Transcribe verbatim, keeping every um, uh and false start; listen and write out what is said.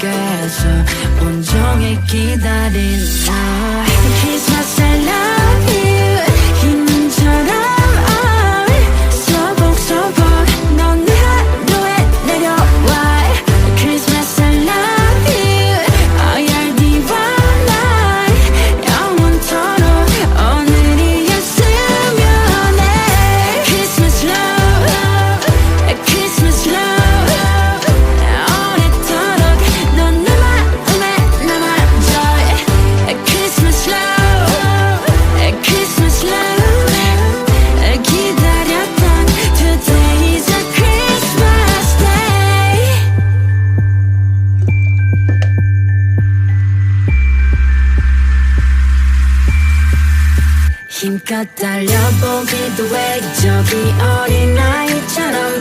그래서 온종일 기다린 나 Christmas I love you. 이민처럼 아, 소복소복 넌 내 하루에 내려와 Christmas I love you. 어열디와 날 영원토록 오늘이었으면 해 Christmas love, Christmas love. 오래도록 넌 내 마음에 남아줘 Christmas love, Christmas love. 기다렸던 Today is a Christmas day. 힘껏 달려보기도 해 저기 어린아이처럼